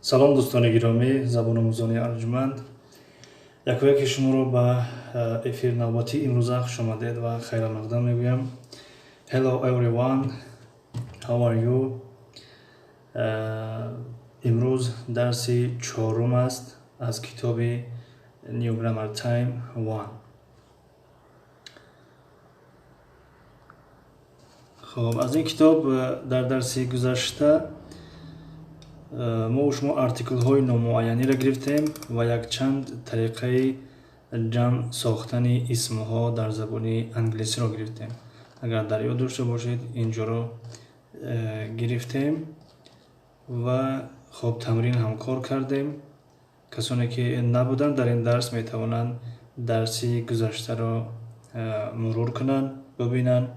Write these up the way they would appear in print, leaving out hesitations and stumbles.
Салом, дӯстони гиромӣ, забономӯзони арҷманд. Якояке шуморо ба эфир навбатии имрӯза хушомадед ва хайрамақдам мегӯям. Hello everyone, how are you? Имрӯз дарси чорум аст аз китоби New Grammar Time 1. Хоб, аз ин китоб дар дарси гузашта мо шумо артиклҳои номуайяниро гирифтем ва якчанд тариқаи ҷамъ сохтани исмҳо дар забони англисиро гирифтем. Агар дар ёд дошта бошед, инҷоро гирифтем ва хоб тамрин ҳам кор кардем. Касоне ки набуданд дар ин дарс, метавонанд дарси гузаштаро мурур кунанд, бибинанд,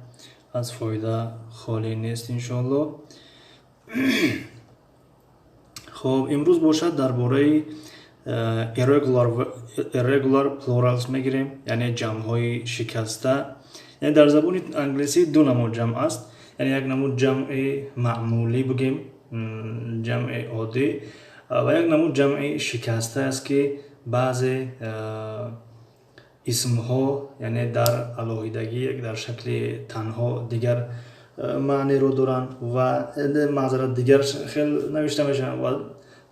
аз фоида холӣ нест, иншоалло. Хоб, имрӯз бошад дар бораи irregular plurals мегирем, яъне ҷамъҳои шикаста. Яъне дар забони англисӣ ду намуд ҷамъ аст, яъне як намуд ҷамъи маъмулӣ бигем, ҷамъи оддӣ, ва як намуд ҷамъи шикаста аст, ки баъзе исмҳо, яъне дар алоҳидагӣ, дар шакли танҳо дигар маънеро доранд ва, маъзарат, дигар хел навишта мешаванд ва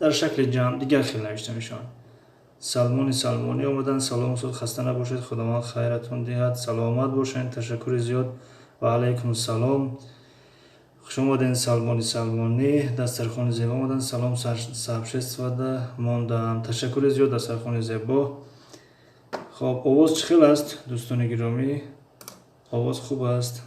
дар шакли ҷамъ дигар хел навишта мешаванд. Салмони Салмонӣ омаданд. Салом, устод, хаста набошед, Худованд хайратон диҳад, саломат бошед. Ташаккури зиёд ва алайкум салом. Хуш омадем, Салмони Салмонӣ. Дастархони зебо омаданд. Салом, сообществода мондам. Ташаккури зиёд, дастархони зебо. Хоб, овоз чӣ хел аст, дӯстони гиромӣ? Овоз хуб аст?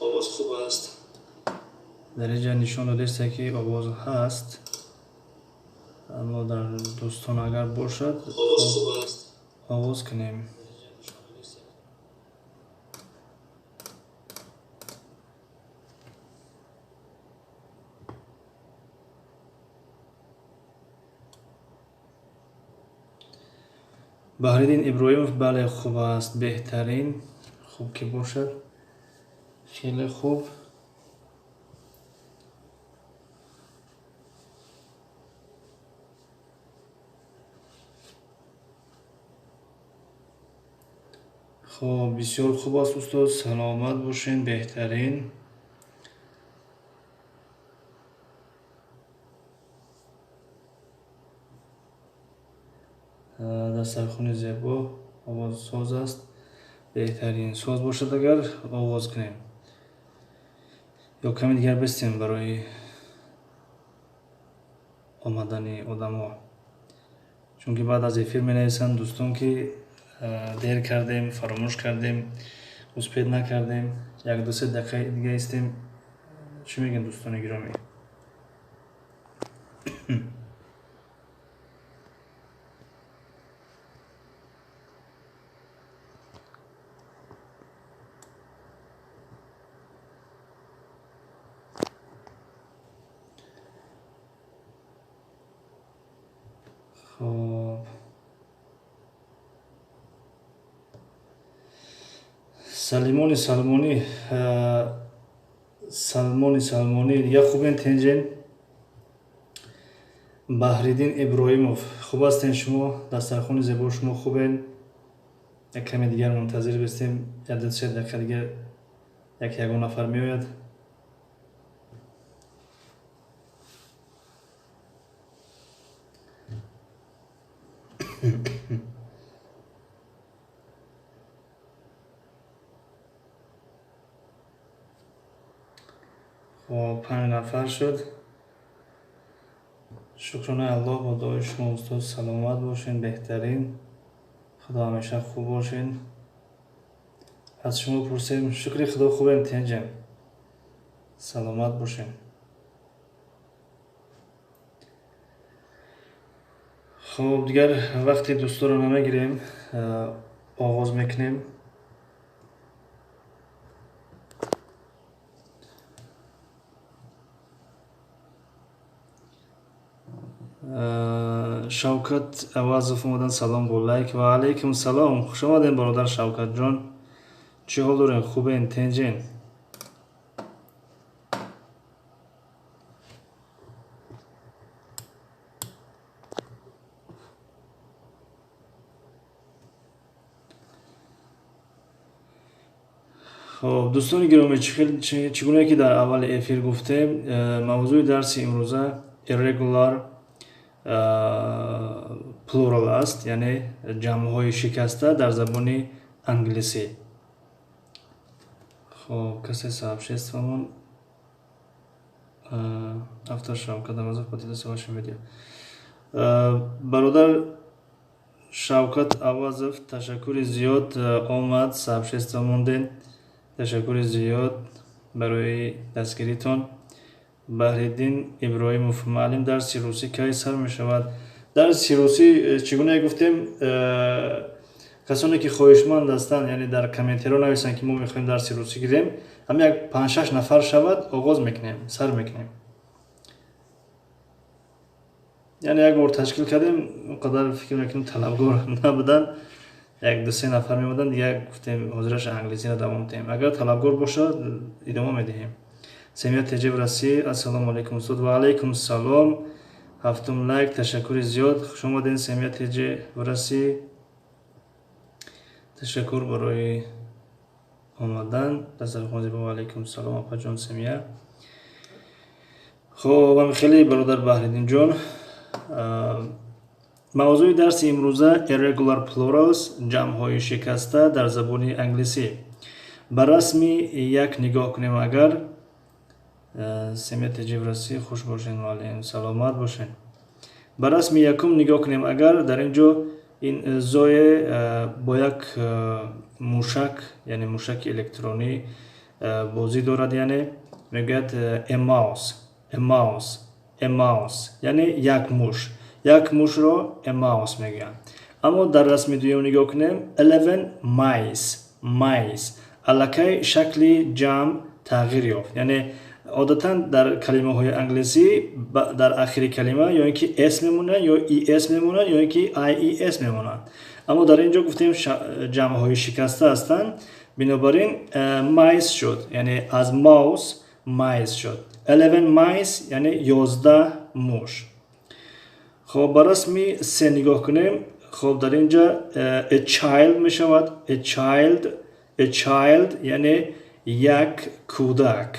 Овоз хуб аст? Дар инҷа нишон додеста, ки овоз ҳаст, аммо дар дӯстон агар бошад, оғоз кунем. Баҳриддин Иброҳимов: бале, хуб аст. Беҳтарин, хуб ки бошад, хеле хуб. Хоб, бисёр хуб аст, устод, саломат бошед, беҳтарин. Дастархони зебо, овозсоз аст, беҳтарин. Соз бошад агар, оғоз кунем ё каме дигар бистем барои омадани одамо, чунки баъд аз эфир менависанд дӯстон, ки дер кардем, фаромӯш кардем, успеть накардем. Як ду се дақиқаи дига истем. Чӣ мегӯем, дӯстони гиромӣ? Хоб, Салимони Салмонӣ, Салмони Салмонӣ, дига хубен, тинҷен? Баҳриддин Иброҳимов, хуб ҳастен шумо? Дастархони зебо, шумо хубен? Як каме дигар мунтазир бистем, як ду се дақиқа дигар як ягон нафар меояд. Хоб, панҷ нафар шуд. Шукронаи Аллоҳ, бо дуои шумо, устод, саломат бошед, беҳтарин, Худо ҳамеша хуб бошед. Аз шумо пурсем. Шукри Худо, хубем, тинҷем, саломат бошем. Хуб, дигар вақти дӯсторо намегирем, оғоз мекунем. Шавкат Авазов омадан. Салом бо лайк. Ва алайкум салом, хуш омадем, бародар Шавкатҷон. Чӣ ҳол дорем? Хубен, тенҷен? Хоб, дӯстони гиромӣ, чӣ гуна ки дар аввали эфир гуфтем, мавзӯи дарси имрӯза irregular plural аст, яъне ҷамъҳои шикаста дар забони англисӣ. Хоб, касе сообществомон автор Шавкат Авазов поделился вашим видео. Бародар Шавкат Авазов, ташаккури зиёд, омад, сообщество мондем. Ташаккури зиёд барои дастгиритон. Баҳриддин Иброҳимов: муаллим, дарси русӣ кай сар мешавад? Дарси русӣ, чӣ гуна гуфтем, касоне ки хоҳишманд ҳастанд, яъне дар комментариҳо нависанд, ки мо мехоҳем дарси русӣ гирем, ҳам як панҷ-шаш нафар шавад, оғоз мекунем, сар мекунем. Яъне як бор ташкил кардем, он қадар фикр мекунем талабгор набуданд, як ду-се нафар меомаданд, дигар гуфтем ҳозираша англисиро давом диҳем. Агар талабгор бошад, идома медиҳем. Семья ТЖ в России: ассалому алайкум, устод. Ва алайкум салом. Ҳафтум лайк, ташаккури зиёд, хуш омадед, Семья ТЖ в России, ташаккур барои омадан. Дастархон зебо. Ва алайкум салом, апаҷон Семья. Хоб, ами хеле, бародар Баҳриддинҷон, мавзӯи дарси имрӯза irregular plurals, ҷамъҳои шикаста дар забони англисӣ. Ба расми як нигоҳ кунем агар. Семья ТЖ в России: хуш бошед, муаллим, саломат бошед. Ба расми якум нигоҳ кунем агар, дар ин ҷо ин Зое бо як мушак, яъне мушаки электронӣ бозӣ дорад, яъне мегӯяд a mouse, a mouse, a mouse, яъне як муш, як мушро a mouse мегӯянд. Аммо дар расми дуюм нигоҳ кунем: 11 mice, mice. Аллакай шакли ҷамъ тағйир ёфт. Яъне одатан дар калимаҳои англисӣ дар ахири калима ё ин ки s мемонанд, ё es мемонанд, ё ин ки ies мемонанд. Аммо дар ин ҷо гуфтем, ҷамъҳои шикаста ҳастанд, бинобар ин mice шуд, яъне аз mouse mice шуд. 11 mice, яъне 11 муш. Хоб, ба расми се нигоҳ кунем. Хоб, дар ин ҷа a child мешавад, a child, a child, яъне як кӯдак.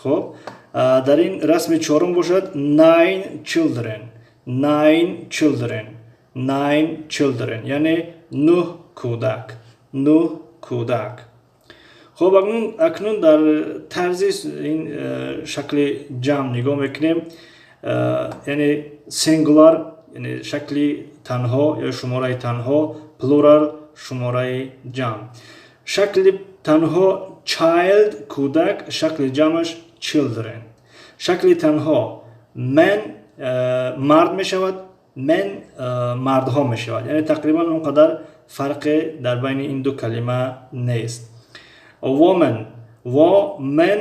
Хоб, дар ин расми чорум бошад nine children, nine children, nine children, яъне нӯҳ кӯдак, нӯҳ кӯдак. Хоб, акнун дар тарзи ин шакли ҷамъ нигоҳ мекунем, яъне singular, яъне шакли танҳо ё шумораи танҳо, plural, шумораи ҷамъ. Шакли танҳо child, кӯдак, шакли ҷамъаш children. Шакли танҳо man, мард мешавад, men, мардҳо мешавад, яъне тақрибан он қадар фарқе дар байни ин ду калима нест. Woman, woman,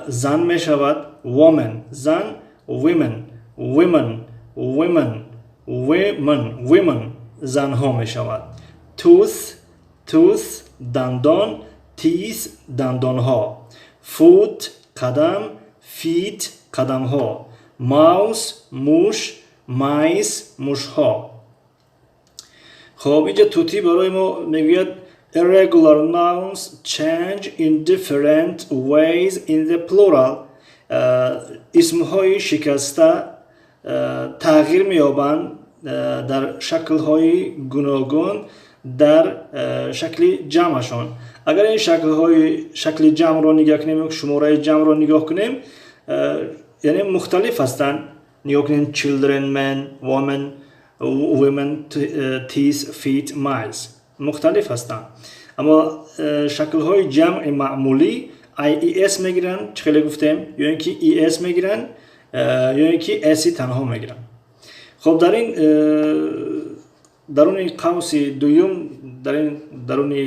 зан мешавад, woman, зан, women, women, women, women, women, занҳо мешавад. Tooth, tooth, дандон, teeth, дандонҳо. Foot, қадам, feet, қадамҳо. Mouse, муш, mice, мушҳо. Хоб, инҷа тутӣ барои мо мегӯяд: irregular nouns change in different ways in the plural. Исмҳои шикаста тағйир меёбанд дар шаклҳои гуногун дар шакли ҷамъашон. Агар ин шаклҳои шакли ҷамъро нигоҳ кунем, шумораи ҷамъро нигоҳ кунем, яъне мухталиф ҳастанд. Нигоҳ кунем: children, men, women, women, teeth, feet, mice, мухталиф ҳастанд. Аммо шаклҳои ҷамъи маъмулӣ ies мегиранд, чӣ хеле гуфтем, ё ин ки es мегиранд, ё ин ки s танҳо мегиранд. Хоб, дар ин даруни қавси дуюм, дар ин даруни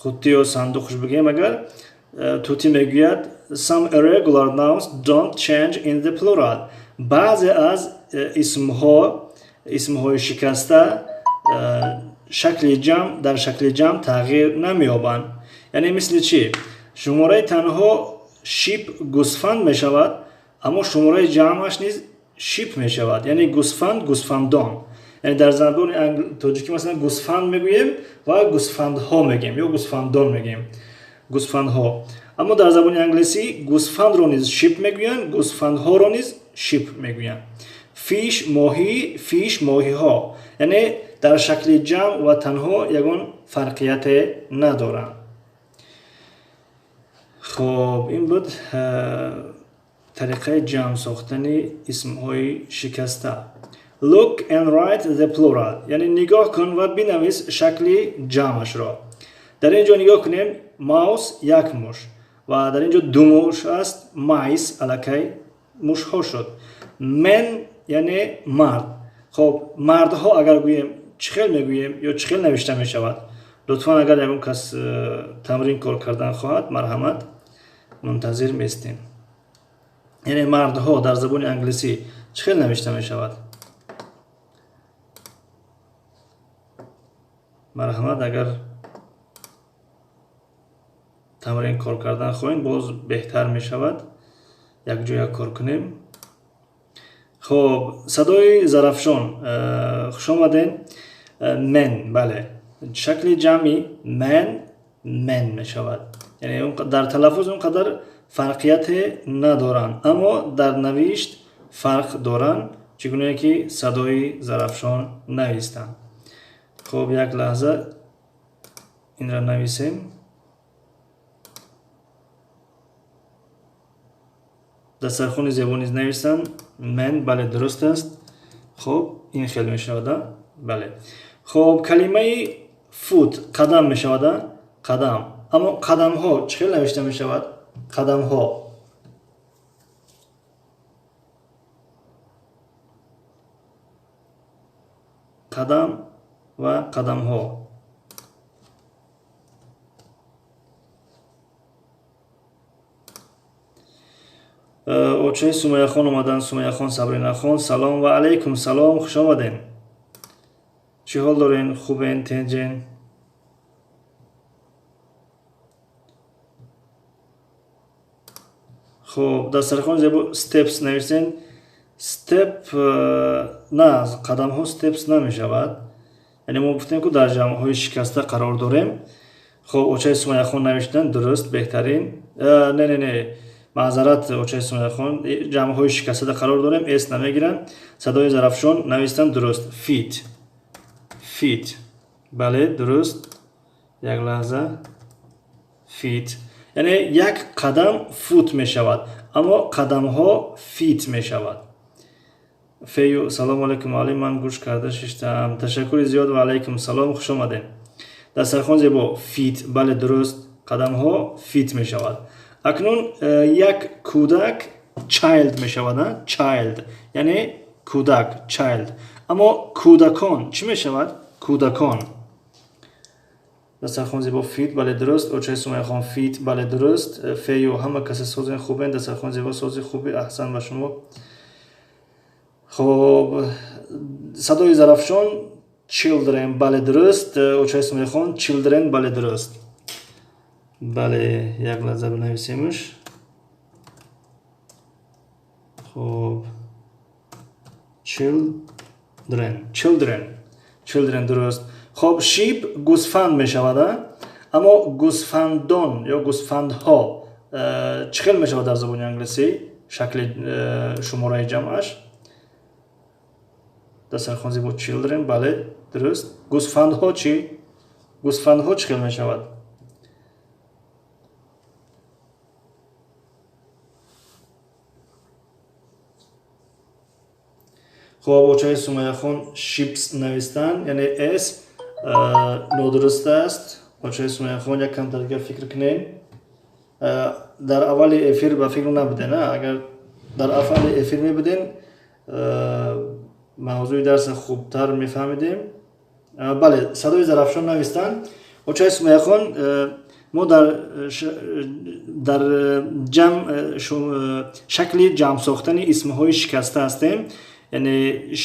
қуттӣ ё сандуқш бигӯем агар, тути мегӯяд: some irregular nouns don't change in the plural. Баъзе аз исмҳо, исмҳои шикаста. шакли ҷамъ дар шакли ҷамъ тағйир намеёбанд. Яъне мисли чӣ? Шумораи танҳо sheep гӯсфанд мешавад, аммо шумораи ҷамъаш низ sheep мешавад. Яъне гӯсфанд, гӯсфандон. Яъне дар забони тоҷикӣ масалан гӯсфанд мегӯем ва гӯсфандҳо мегӯем ё гӯсфандон мегӯем. Гӯсфандҳо. Аммо дар забони англисӣ гӯсфандро низ sheep мегӯянд, гӯсфандҳоро низ sheep мегӯянд. Fish моҳӣ, fish моҳиҳо. Яъне дар шакли ҷамъ ва танҳо ягон фарқияте надоранд. Хоб, ин буд тариқаи ҷамъ сохтани исмҳои шикаста. Look and write the plural. Яъне нигоҳ кун ва бинавис шакли ҷамъашро. Дар ин ҷо нигоҳ кунем, mouse як муш ва дар ин ҷо ду муш аст, mice аллакай мушҳо шуд. Man яъне мард. Хоб, мардҳо агар гӯем чӣ хел мегӯем ё чӣ хел навишта мешавад? Лутфан агар ягон кас тамрин кор кардан хоҳад, марҳамат, мунтазир местем. Яъне мардҳо дар забони англисӣ чӣ хел навишта мешавад? Марҳамат, агар тамрин кор кардан хоҳем, боз беҳтар мешавад, якҷоя кор кунем. Хоб, садои Зарафшон, хуш омаден. Men, бале, шакли ҷамъи men, men мешавад. Яъне дар талаффуз он қадар фарқияте надоранд, аммо дар навишт фарқ доранд, чӣ гунае ки садои Зарафшон навистанд. Хоб, як лаҳза инро нависем. Дастархони зебо низ нависанд. Men, бале, дуруст аст. Хоб, ин хел мешавад, бале. Хоб, калимаи foot қадам мешавад, қадам. Аммо қадамҳо чӣ хел навишта мешавад? Қадамҳо. Қадам ва қадамҳо. Очаи Сумаяхон омаданд. Сумаяхон, Сабринахон, салом ва алайкум салом, хуш омадем. Чӣ ҳол дорен? Хубен, тенҷен? Хоб, дастархон зебо steps нависен. Step на, қадамҳо steps намешавад. Яъне мо гуфтем, ку дар ҷамъҳои шикаста қарор дорем. Хоб, очаи Сумаяхон навиштан дуруст, беҳтарин. Не, не, не, маъзарат, очаи Сумаяхон, ҷамъҳои шикастада қарор дорем, s намегиранд. Садои Зарафшон навистан дуруст. Feet, feet, бале, дуруст. Як лаҳза, feet, яъне як қадам foot мешавад, аммо қадамҳо feet мешавад. Фею, салому алайкум, муаллим, ман гӯш карда шиштаам. Ташаккури зиёд ва алайкум салом, хуш омадем. Дастархон зебо feet, бале, дуруст, қадамҳо feet мешавад. Акнун як кӯдак child мешавад, child яъне кӯдак, child. Аммо кӯдакон чӣ мешавад? Кӯдакон. Дастархон зебо feet, бале, дуруст. Очаи Сумаяхон feet, бале, дуруст. Фею, ҳама касе созен, хубен. Дастархон зебо сози хуби, аҳсан ба шумо. Хоб, садои Зарафшон children, бале, дуруст. Очаи Сумаяхон children, бале, дуруст. Бале, як лаҳза бинависемш. Хоб, children, children, children, дуруст. Хоб, sheep гӯсфанд мешавад, аммо гӯсфандон ё гӯсфандҳо чӣ хел мешавад дар забони англисӣ шакли шумораи ҷамъаш? Дастархон зебо children, бале, дуруст. Гӯсфандҳо чӣ? Гӯсфандҳо чӣ хел мешавад? Хоб, очаи Сумаяхон sheeps навистанд, яъне s нодуруст аст. Очаи Сумаяхон, як камтар дигар фикр кунем. Дар аввали эфир ба фикр набуден. Агар дар аввали эфир мебуден, мавзӯи дарса хубтар мефаҳмидем. Бале, садои Зарафшон навистанд. Очаи Сумаяхон, мо дар ҷамъ шакли ҷамъ сохтани исмҳои шикаста ҳастем. Яъне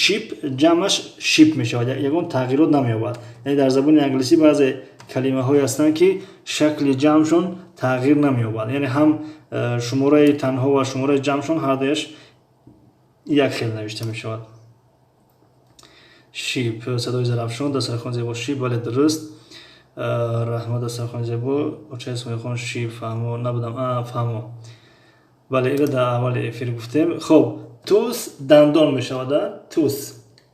sheep ҷамъаш sheep мешавад, ягон тағйирот намеёбад. Яъне дар забони англисӣ баъзе калимаҳое ҳастанд, ки шакли ҷамъшон тағйир намеёбад, яъне ҳам шумораи танҳо ва шумораи ҷамъшон ҳардуяш як хел навишта мешавад. Sheep, садои Зарафшон, дастархон зебо, sheep, бале, дуруст. Раҳмат, дастархони зебо, очаи Сумайхон, sheep, фаҳмо набудам, фаҳмо, бале, инро дар аввали эфир гуфтем. Хоб, tooth дандон мешавад, tooth,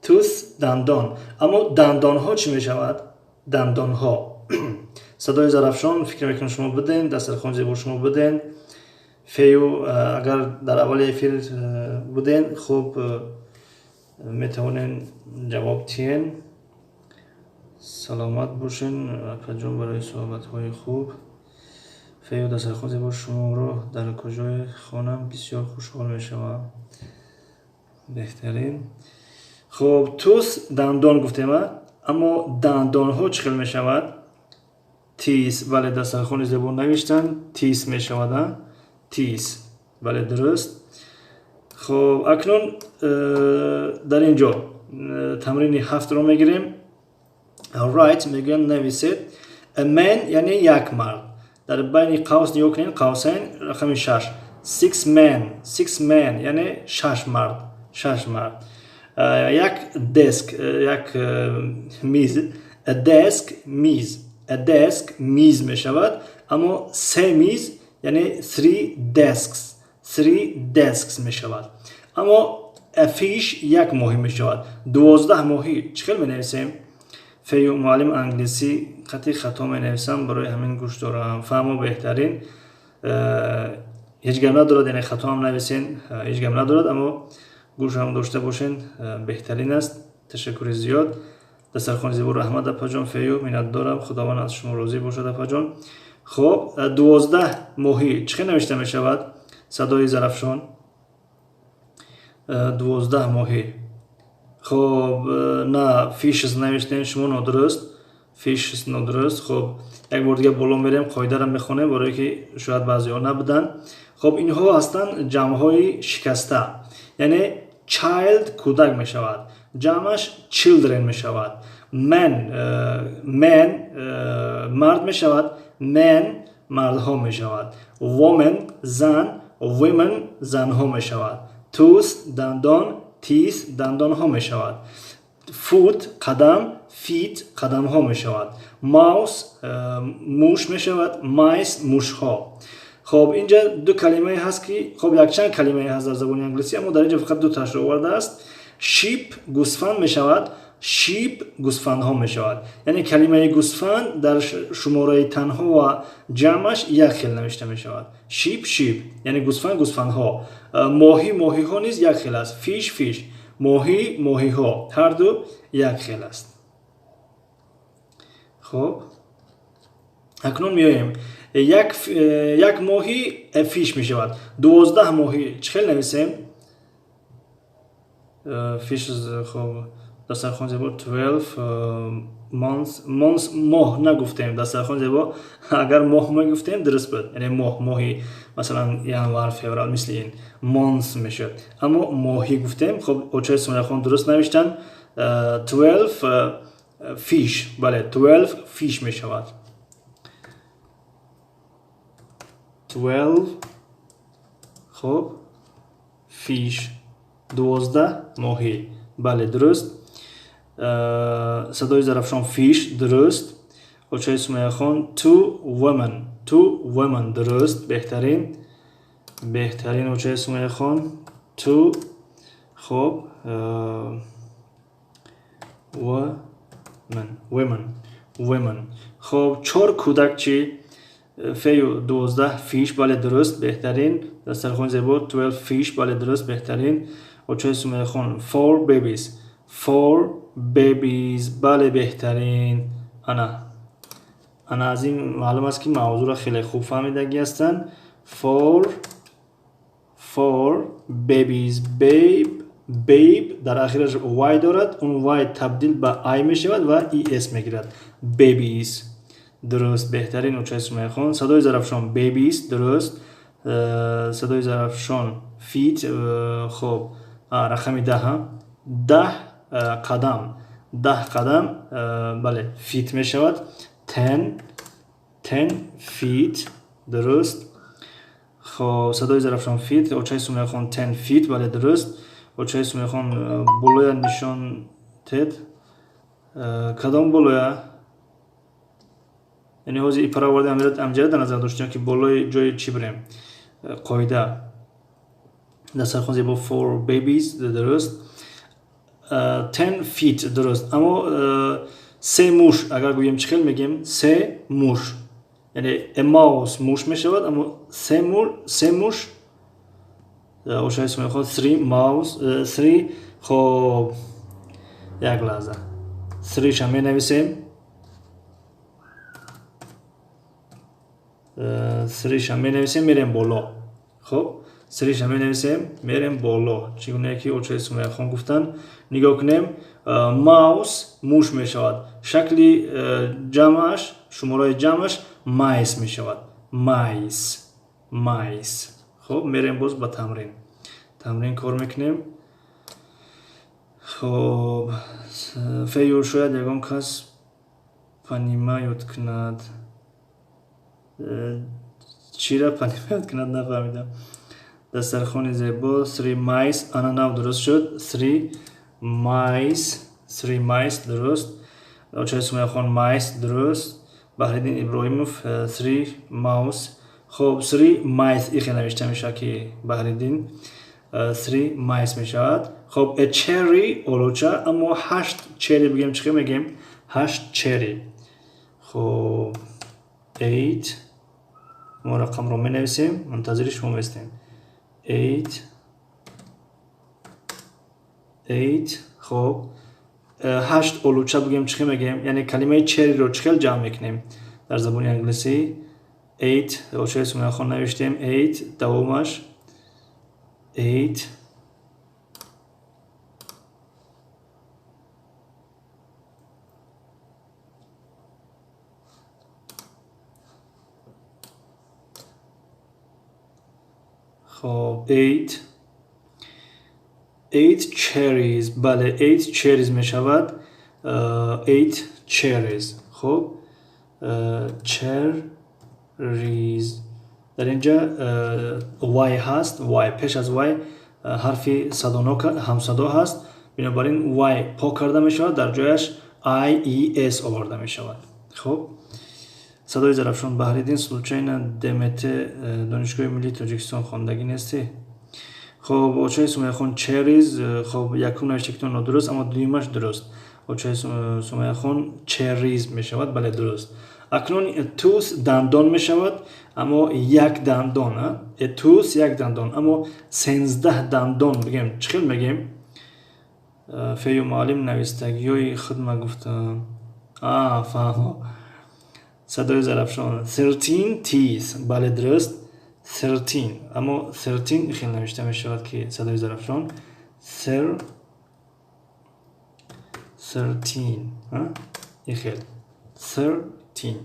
tooth дандон. Аммо дандонҳо чӣ мешавад? Дандонҳо, садои Зарафшон, фикр мекунам, шумо буден, дастархони зебо, шумо буден. Фею, агар дар аввали эфир буден, хуб, метавонен ҷавоб тиҳен. Саломат бошен, апаҷон, барои суҳбатҳои хуб. Фею, дастархон зебо, шуморо дар куҷое хонам, бисёр хушҳол мешавам. Беҳтарин. Хуб, tooth дандон гуфтем, аммо дандонҳо чӣ хел мешавад? Teeth, бале, дастархони зебо навиштанд, teeth мешавад, teeth, бале, дуруст. Хуб, акнун дар ин ҷо тамрини ҳафтро мегирем. Write мегӯянд, нависед. A man яъне як мард. Дар байни қавс нигоҳ кунед, қавсайн, рақами шаш, six men, six men яъне шаш мард, шаш мард. Як desk, як миз, a desk миз, a desk миз мешавад, аммо се миз яъне three desks, three desks мешавад. Аммо a fish як моҳӣ мешавад. 12 моҳӣ чӣ хел менависем? Фею, муаллим, англисӣ қатъи хато менависам, барои ҳамин гӯш дорам. Фаҳмо, беҳтарин, ҳеҷ гап надорад, яъне хатоам нависен, ҳеҷ гап надорад, аммо гӯшам дошта бошен, беҳтарин аст. Ташаккури зиёд, дастархони зебо, раҳмат, апаҷон. Фею, миннатдорам, Худованд аз шумо розӣ бошад, апаҷон. Хуб, 12 моҳӣ чӣ хел навишта мешавад? Садои Зарафшон, 12 моҳӣ. Хуб, на, fishes навиштем шумо, нодуруст, fishes нодуруст. Хуб, як бор дига боло мерем, қоидаро мехонем, барое ки шояд баъзеҳо набуданд. Хуб, инҳо ҳастанд ҷамъҳои шикаста, яъне child кӯдак мешавад, ҷамъаш children мешавад. Man, man мард мешавад, men мардҳо мешавад. Woman зан, women занҳо мешавад. Tooth дандон, teeth дандонҳо мешавад. Foot қадам, feet қадамҳо мешавад. Mouse муш мешавад, mice мушҳо. Хоб, инҷа ду калимае ҳаст, ки хоб, якчанд калимае ҳаст дар забони англисӣ, аммо дар инҷа фақат дуташро овардааст. Sheep гӯсфанд мешавад, sheep гӯсфандҳо мешавад. Яъне калимаи гӯсфанд дар шумораи танҳо ва ҷамъаш як хел навишта мешавад: sheep, sheep, яъне гӯсфанд, гӯсфандҳо. Моҳӣ, моҳиҳо низ як хел аст: fish, fish. Моҳӣ, моҳиҳо ҳарду як хел аст. Хуб, акнун меоем: як моҳӣ fish мешавад. 12 моҳӣ чӣ хел нависем? Fish. Хоб, дастархон зебо, 12 months, months моҳ нагуфтем, дастархон зебо. Агар моҳ мегуфтем, дуруст буд, яъне моҳ, моҳи масалан январ, феврал, мисли ин months мешуд, аммо моҳӣ гуфтем. Хоб, очаи Сумайяхон дуруст навиштанд: 12 fish, бале, 12 fish мешавад. 12, хуб, fish, 12 моҳӣ, бале, дуруст. Садои Зарафшон, fish дуруст. Очаи Сумайяхон, two women, two women дуруст, беҳтарин, беҳтарин, очаи Сумайяхон, two, хуб, women, women, women. Хуб, чор кӯдак чӣ? Фею, 12 fish, бале, дуруст, беҳтарин. Дастархони зебо, 12 fish, бале, дуруст, беҳтарин. Очаи Сумайяхон, four babies, four babies, бале, беҳтарин. Ана, ана, аз ин маълум аст, ки мавзӯъро хеле хуб фаҳмидагӣ ҳастанд. Four, four babies. Babe, babe дар ахираш y дорад, он y табдил ба i мешавад ва es мегирад: babies. Дуруст, беҳтарин, очаи Сумайяхон. Садои Зарафшон, babies дуруст. Садои Зарафшон, feet. Хуб, рақами 10. 10 қадам, 10 қадам, бале, feet мешавад. 10 feet, дуруст. Хоб, садои Зарафшон feet, очаи Сумайяхон 10 feet, бале, дуруст. Очаи Сумайяхон болоя нишон тед. Кадом болоя? Яъне ҳозир ипара оварда амҷара дар назар доштем, ки болои ҷои чӣ бирем? Қоида. Дастархон зебо, 4 babies, дуруст. 10 feet, дуруст. Аммо се муш агар гӯем, чӣ хел мегем? Се муш, яъне a mouse муш мешавад, аммо се муш, ошаи Сумайяхон 3 mouse, 3. Хоб, як лаҳза, 3-ша менависем, 3-ша менависем, мерем боло. Хоб, 3-ша менависем, мерем боло. Чӣ гунае ки очаи Сумайяхон гуфтанд, нигоҳ кунем. Mouse муш мешавад, шакли ҷамъаш, шумораи ҷамъаш mice мешавад, mice, mice. Хоб, мерем боз ба тамрин, тамрин кор мекунем. Хоб, фею шояд ягон кас понимают кунад. Чира понимают кунад, нафаҳмидам. Дастархони зебо, 3 mice, ана нав дуруст шуд. 3 mice, 3 mice, дуруст. Очаи Сумайяхон mice, дуруст. Баҳриддин Иброҳимов 3 mouse. Хоб, 3 mice ихе навишта мешавад, ки Баҳриддин, 3 mice мешавад. Хоб, a cherry олуча, аммо 8 cherry бигем, чӣ хел мегем? 8 cherry. Хоб, 8, мо рақамро менависем, мунтазири шумо местем. 8, 8. Хоб, 8 олуча бигем, чӣ хел мегем? Яъне калимаи cherry-ро чӣ хел ҷамъ мекунем дар забони англисӣ? 8, очаи Сумайяхон навиштем 8, давомаш 8. Хоб, 8, 8 cherries, бале, 8 cherries мешавад, 8 cherries. Хоб, cherries, дар инҷа y ҳаст, y пеш аз y ҳарфи садонок ҳамсадо ҳаст, бинобар ин y пок карда мешавад, дар ҷояш i e s оварда мешавад. Хоб, садои Зарафшон. Баҳриддин, случайно ДМТ Донишгоҳи миллии Тоҷикистон хондагӣ нестӣ? Хоб, очаи Сумайяхон cherries. Хоб, якум навиштагитон нодуруст, аммо дуюмаш дуруст. Очаи Сумайяхон cherries мешавад, бале, дуруст. Акнун tooth дандон мешавад, аммо як дандон, a tooth як дандон, аммо 13 дандон бигем, чӣ хел мегем? Фею муаллим, навистагиҳои худма гуфтам. Фаҳмо. Садои Зарафшон 13 teeth, бале, дуруст, 13, аммо 13 хел навишта мешавад, ки садои Зарафшон 13, ихел 13.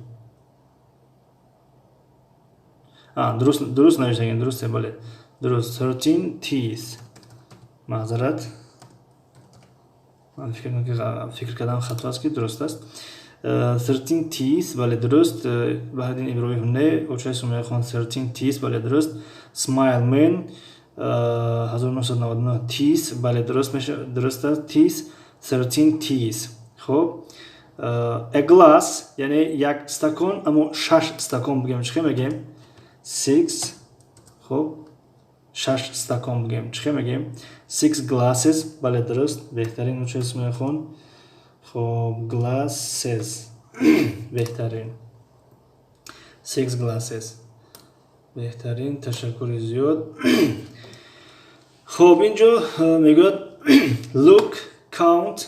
Дуруст, дуруст навиштагем, дурусте, бале, дуруст, 13 teeth. Маъзарат, ман фикр кардам хато аст, ки дуруст аст. 13 teeth, бале, дуруст. Баҳриддин Иброҳимов не, очаи Сумайяхон 13 teeth, бале, дуруст. Smile Man 1999 teeth, бале, дуруст, дуруст аст, teeth, 13 teeth. Хоб, a glass яъне як стакон, аммо шаш стакон бигем, чӣ хел мегем? Six. Хоб, шаш стакон бигем, чӣ хел мегем? Six glasses, бале, дуруст, беҳтарин, очаи Сумайяхон. Хоб, glasses, беҳтарин, six glasses, беҳтарин, ташаккури зиёд. Хоб, инҷо мегӯяд look, count,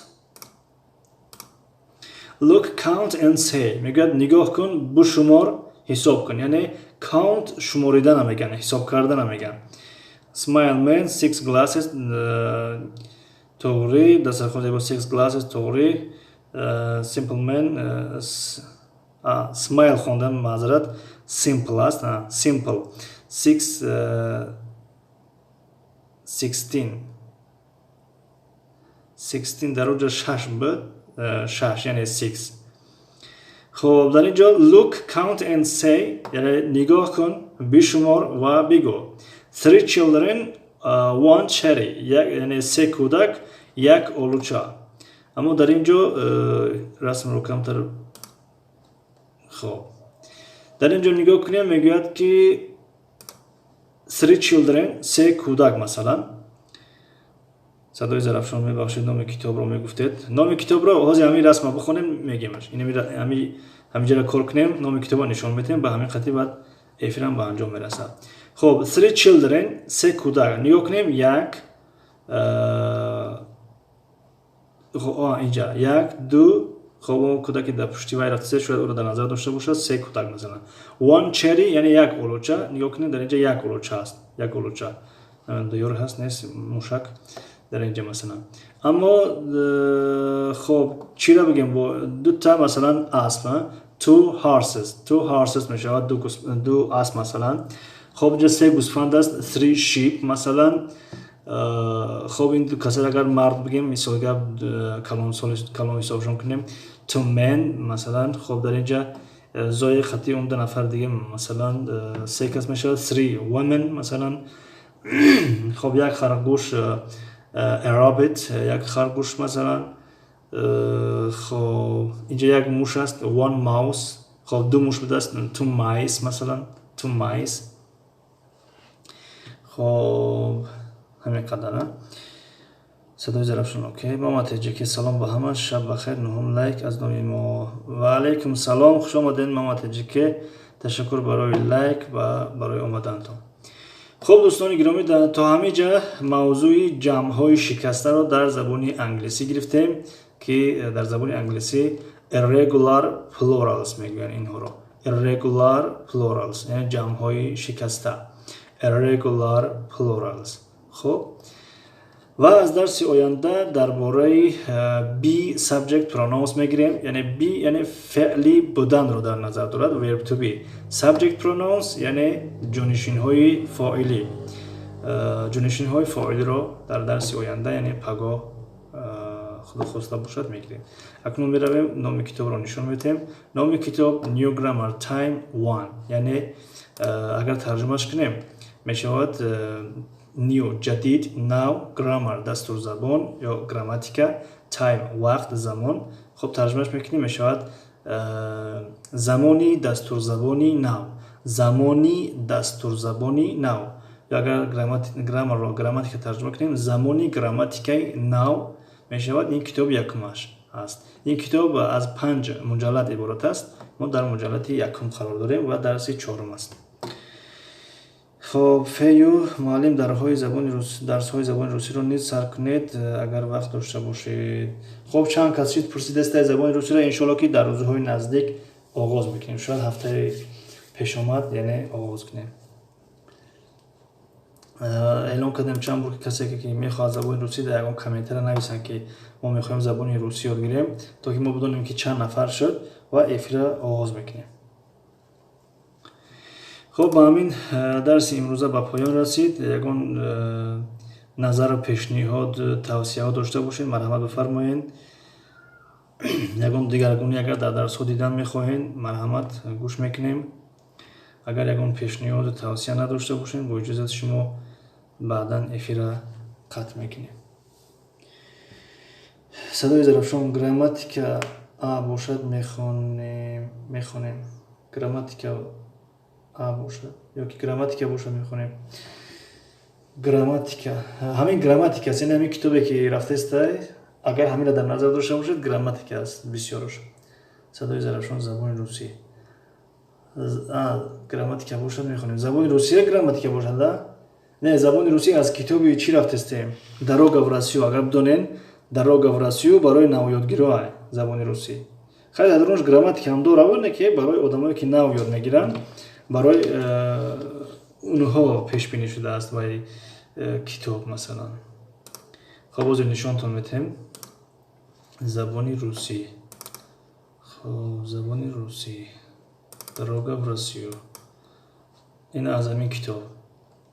look, count and say. Мегӯяд нигоҳ кун, бушумор, ҳисоб кун. Яъне count шуморидана мегӯянд, ҳисоб кардана мегӯянд. Smile Man six glasses, тоғрӣ. Дастархон зебо, six glasses, тоғрӣ. Simple Man, smile хондан, маъзарат, simple аст, simple, six, 16. 16 дар оҷа шаш буд, шаш, яъне six. Хоб, дар ин ҷо look, count and say, яъне нигоҳ кун, бишумор ва бигӯ. Three children, one cherry, яъне се кӯдак, як олуча. Аммо дар ин ҷо расмро камтар. Хоб, дар ин ҷо нигоҳ кунем, мегӯяд, ки three children, се кӯдак, масалан. Садои Зарафшон, мебахшед, номи китобро мегуфтед? Номи китобро ҳозир ҳамин расма бихонем, мегемаш. Ҳаминҷара кор кунем, номи китобро нишон метиҳем, ба ҳамин қатӣ баъд эфирам ба анҷом мерасад. Хоб, three children, се кӯдак. Нигоҳ кунем, як, инҷа як, ду. Хоб, он кӯдаке дар пушти вай рафта, шояд ӯро дар назар дошта бошад. Се кӯдак, масалан, one cherry, яъне як олуча. Нигоҳ кунем, дар инҷа як олуча аст, як олуча дуёр ҳаст, нест, мушак дар инҷа, масалан. Аммо хоб, чиро бигем? Бо дута, масалан, асп, two horses, two horses мешавад, ду асп, масалан. Хоб, инҷа се гӯсфанд аст, three sheep, масалан. Хоб, ин ду касар агар мард бигем, мисол гап, калон ҳисобшон кунем, two men, масалан. Хоб, дар инҷа зои хати он ду нафар диге, масалан, се кас мешавад, three women, масалан. Хоб, як харгӯш, a rabbit, як харгӯш, масалан. Хоб, инҷа як муш аст, one mouse. Хоб, ду муш будааст, two mice, масалан, two mice. Хоб, ҳамин қадар. Садои Зарафшон окей. Мама Теҷике, салом ба ҳама, шаб бахайр. Нуҳум лайк аз номи мо. Ва алайкум салом, хуш омадед, мама Теҷике, ташаккур барои лайк ва барои омадантон. Хуб, дӯстони гиромӣ, то ҳамин ҷа мавзӯи ҷамъҳои шикастаро дар забони англисӣ гирифтем, ки дар забони англисӣ irregular plurals мегӯянд инҳоро. Irregular plurals, яъне ҷамъҳои шикаста, irregular plurals. Хуб, ва аз дарси оянда дар бораи be subject pronouns мегирем, яъне be, яъне феъли буданро дар назар дорад, verb to be, subject pronouns, яъне ҷонишинҳои фоилӣ. Ҷонишинҳои фоилиро дар дарси оянда, яъне пагоҳ, худо хоста бошад, мегирем. Акнун меравем, номи китобро нишон медиҳем. Номи китоб New Grammar Time One, яъне агар тарҷумаш кунем, мешавад new, ҷадид, нав, grammar, дастурзабон ё грамматика, time, вақт, замон. Хуб, тарҷумаш мекунем, мешавад замони дастурзабони нав, замони дастурзабони нав. Ё агар grammar ро грамматика тарҷума кунем, замони грамматикаи нав мешавад. Ин китоб якумаш аст. Ин китоб аз панҷ муҷаллад иборат аст. Мо дар муҷаллади якум қарор дорем ва дарси чорум аст. Хоб, фею муаллим, дарсҳои забони русиро низ сар кунед, агар вақт дошта бошед. Хоб, чанд кас шид пурсидастаи забони русиро. Иншоалло, ки дар рӯзҳои наздик оғоз мекунем, шояд ҳафтаи пешомад, яъне оғоз кунем. Эълон кардем чанд бор, ки касе ки мехоҳад забони русӣ, дар ягон комментария нависанд, ки мо мехоҳем забони русӣ ёд гирем, то ки мо бидонем, ки чанд нафар шуд ва эфирро оғоз мекунем. Хуб, ба ҳамин дарси имрӯза ба поён расид. Ягон назару пешниҳод, тавсияҳо дошта бошед, марҳамат, бифармоед. Ягон дигаргунӣ агар дар дарсҳо дидан мехоҳед, марҳамат, гӯш мекунем. Агар ягон пешниҳоду тавсия надошта бошем, бо иҷозати шумо баъдан эфира қатъ мекунем. Садои Зарафшон, грамматика а бошад, мехонем, мехонем. Грамматика а бошад ё ки грамматика бошад, мехонем. Грамматика, ҳамин грамматика аст, яъне ҳамин китобе ки рафтаистай, агар ҳаминро дар назар дошта бошед, грамматика аст бисёрош. Садои Зарафшон, забони русӣ грамматика бошад, мехонем. Забони русия грамматика бошад, а не, забони русӣ аз китоби чӣ рафтестем? «Дорога в Россию», агар бидонен, «Дорога в Россию» барои навёдгироа забони русӣ. Хайр, дар дурунаш грамматика ҳам дора, не ки барои одамое ки нав ёд мегиранд, барои онҳо пешбинӣ шудааст вай китоб, масалан. Хоб, ҳозир нишонтон метиҳем забони русӣ. Хоб, забони русӣ, «Дорога в Россию», ин аз ҳамин китоб.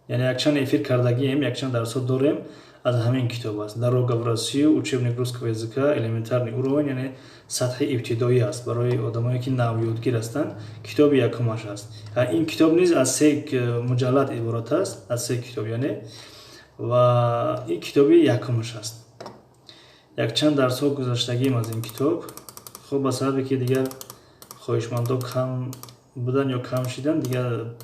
Яъне якчанд эфир кардагием, якчанд дарсҳо дорем. Аз ҳамин китоб аст. Дорога в Россию, учебник русского языка, элементарный уровень, яъне сатҳи ибтидоӣ аст барои одамое ки навёдгир ҳастанд. Китоби якумаш аст. Ин китоб низ аз се муҷаллад иборат аст, аз се китоб яъне, ва ин китоби якумаш аст. Якчанд дарсҳо гузаштагим аз ин китоб. Хуб, ба сабабе ки дигар хоҳишмандо кам будан ё кам шидан, дигар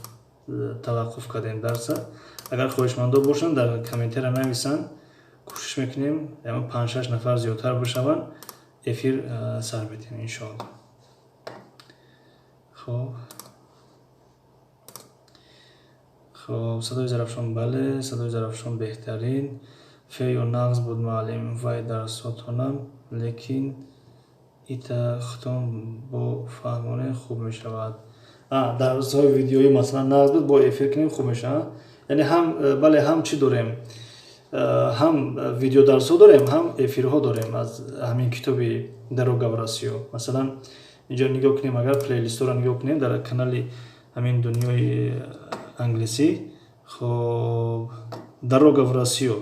таваққуф кардем дарса. Агар хоҳишмандо бошанд, дар комментария нависанд, кӯшиш мекунем 5-6 нафар зиёдтар бишаванд, эфир сар медиҳем иншоалло. Хоб, хоб, садои Зарафшон, бале, садои Зарафшон беҳтарин. Фею нағз буд муаллим, вай дарсотонам, лекин ита хутом бо фаҳмонем хуб мешавад. Дарсҳои видеоӣ масалан нағз буд, бо эфир кунем хуб мешавад. Яъне ҳам, бале, ҳам чӣ дорем, ҳам видеодарсҳо дорем, ҳам эфирҳо дорем аз ҳамин китоби Дорога в Россию. Масалан, инҷо нигоҳ кунем, агар плейлистҳоро нигоҳ кунем дар канали ҳамин дунёи англисӣ, хоб, Дорога в Россию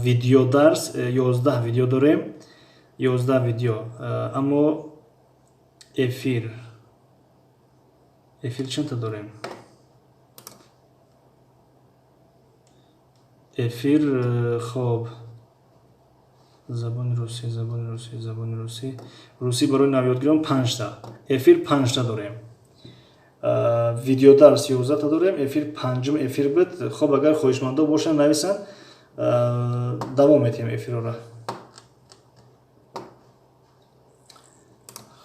видеодарс 11 видео дорем, 11 видео. Аммо эфир чандта дорем? Эфир, хоб, забони русӣ, забони русӣ, забони русӣ, русӣ барои навёдгирон 5та эфир, 5та дорем. Видеодарс 11та дорем, эфир панҷум эфир буд. Хоб, агар хоҳишмандо бошанд, нависанд, давом медиҳем эфирро.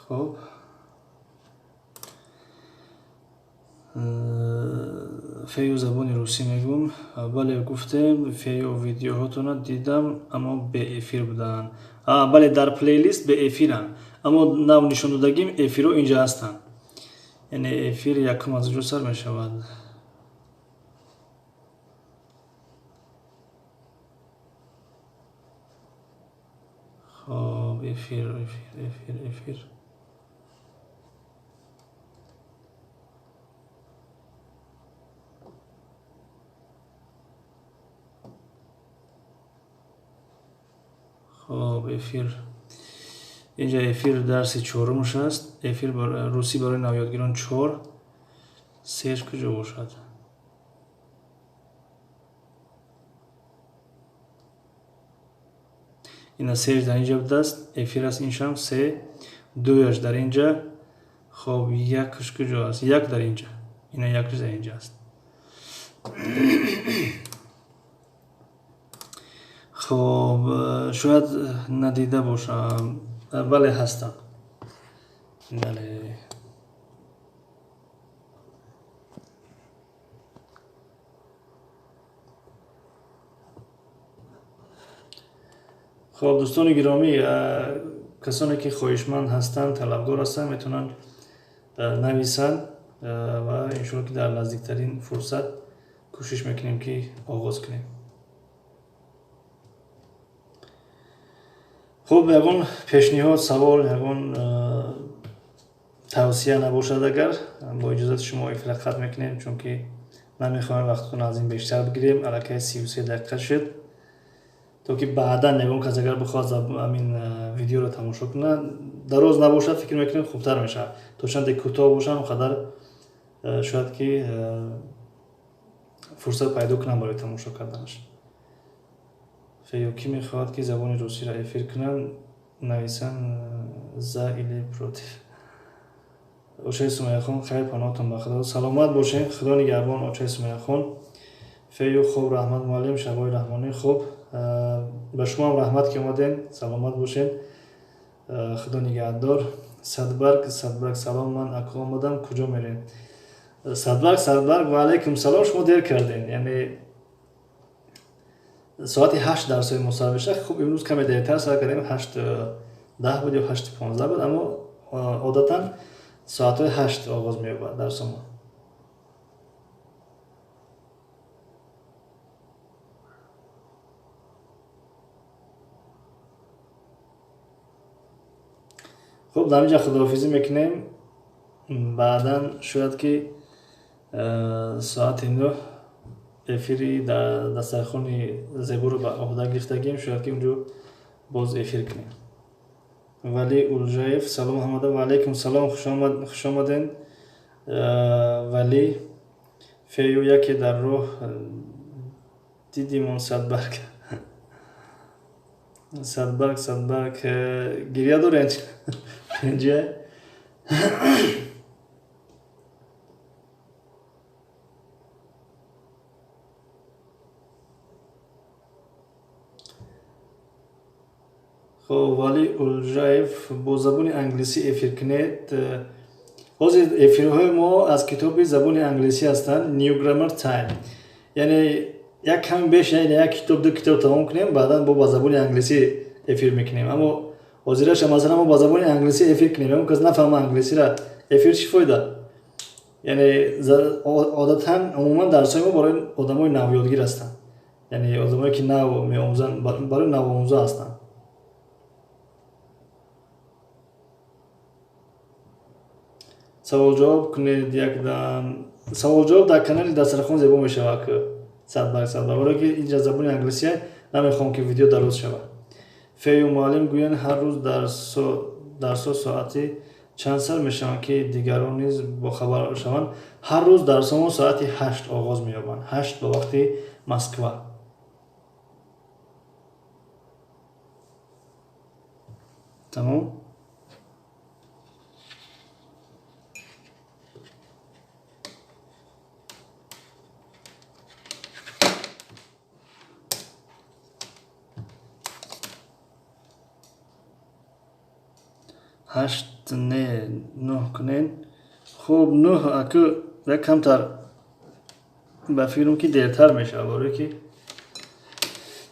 Хоб, фею забони русӣ мегӯм. Бале, гуфтем, фею видеоҳотона дидам, аммо беэфир буданд. Бале, дар плейлист беэфиранд, аммо нав нишон додагим эфирҳо инҷа ҳастанд. Яъне эфир якум аз ҷо сар мешавад. Хоб, эфир, эфир, эфир, эфир. Хоб, эфир инҷа, эфир дарси чорумаш аст. Эфир русӣ барои навёдгирон 4, сеш куҷо бошад? Ина сеш дар инҷа будааст, эфир аст иншам се, дуяш дар инҷа. Хоб, якш куҷо аст? Як дар инҷа, ина якш дар инҷа аст. Хоб, шояд надида бошам. Бале, ҳастам, бале. Хоб, дӯстони гиромӣ, касоне ки хоҳишманд ҳастанд, талабгор ҳастанд, метавонанд нависанд ва иншоалло ки дар наздиктарин фурсат кӯшиш мекунем ки оғоз кунем. Хуб, ягон пешниҳод, савол, ягон тавсия набошад, агар бо иҷозати шумо эфира қатъ мекунем, чунки намехоҳем вақтатон аз ин бештар бигирем. Аллакай 33 дақиқа шуд, то ки баъдан ягон кас агар бихоҳад ҳамин видеоро тамошо кунад, дароз набошад, фикр мекунем хубтар мешавад. То чанде кӯтоҳ бошад, он қадар шояд ки фурсат пайдо кунам барои тамошо карданаш. Феё, кӣ мехоҳад ки забони русиро эфир кунад, нависанд за или против. Очаи Сумайяхон, хайр, паноҳатон ба Худо, саломат бошед, Худо нигаҳбон. Очаи Сумайяхон, фею, хуб, раҳмат муаллим, шабои раҳмонӣ. Хуб, ба шумоам раҳмат ки омадем, саломат бошед, Худо нигаҳдор. Садбарг, Садбарг, салом, ман ако омадам, куҷо мерем? Садбарг, Садбарг, ва алайкум салом, шумо дер кардем, яъне соати 8 дарсҳои мо сар мешавад. Хуб, имрӯз каме дертар сар кардем, 8:10 буд ё 8:15 буд, аммо одатан соатҳои 8 оғоз меёбад дарсомон. Хуб, дар инҷа худоҳофизӣ мекунем. Баъдан шояд ки соати 9 Эфири дастархони зеборо ба ӯҳда гирифтагем, шояд ки унҷо боз эфир кунем. Вали Улжаев, салом ҳамада, ва алайкум салом, хушомаден. Вали фею яке дар роҳ дидимон садбарг. Садбарг, садбарг. Гиря дорен? Пенҷа? Хоб, Вали Улжаев, бо забони англисӣ эфир кунед. Ҳозир эфирҳои мо аз китоби забони англисӣ ҳастанд, New Grammar Time. Яъне як ками беш, яъне як китоб, ду китоб тамом кунем, баъдан бо ба забони англисӣ эфир мекунем. Аммо ҳозираша, масалан, мо ба забони англисӣ эфир кунем, ягон кас нафаҳма англисира, эфир чӣ фоида? Яъне одатан, умуман дарсҳои мо барои одамои навёдгир ҳастанд. Яъне одамое ки нав меомӯзанд, барои навомӯза ҳастанд. Саволҷавоб кунед якдам. Саволҷавоб дар канали дастархон зебо мешавад, ки садбарг, садбарг. Барое ки инҷа забони англисия, намехоҳам ки видео дароз шавад. Фею муаллим гӯянд, ҳар рӯз дарсҳо соати чанд сар мешаванд, ки дигарон низ бохабар шаванд? Ҳар рӯз дарсҳомо соати 8 оғоз меёбанд, 8 ба вақти Москва. Тамом. Ҳашт не, нӯҳ кунед. Хуб, нӯҳ аку як камтар ба фикрам ки дертар мешавад, барое ки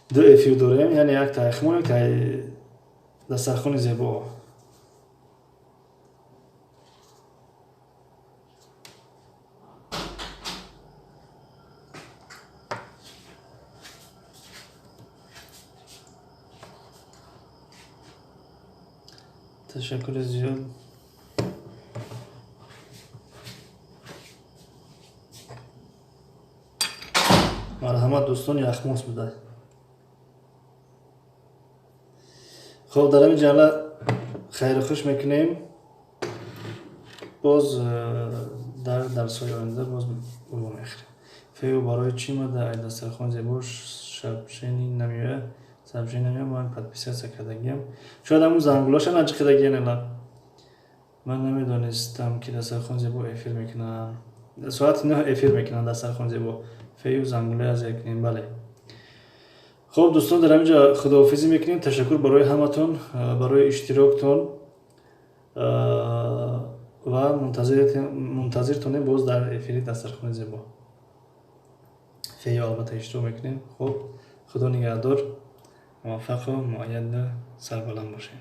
ду эфир дорем, яъне як таихмон, як таи дастархони зебо. Ташаккури зиёд. Марҳамат, дӯстон, яхмос буда. Хоб, дар ҳамин ҷалла хайру хуш мекунем. Боз дар дарсҳои оянда боз ӯ мехӯрем. Фею барои чӣ мада ай дастархон зебо шабшени намеояд? Сабшени намеояд, ман подписаться кардагиам. Шояд ҳамун зангулаша наҷиқидагиан ела. Ман намедонистам, ки дастархон зебо эфир мекунанд. Соати 9 эфир мекунанд дастархон зебо. Фею зангулая зер кунем, бале. Хоб, дӯстон, дар ҳамин ҷо худоҳофизӣ мекунем. Ташаккур барои ҳаматон, барои иштироктон ва мунтазиртонем боз дар эфири дастархони зебо. Фею албатта иштирок мекунем. Хоб, худо нигаҳдор, муваффақу муайяду сарбаланд бошед.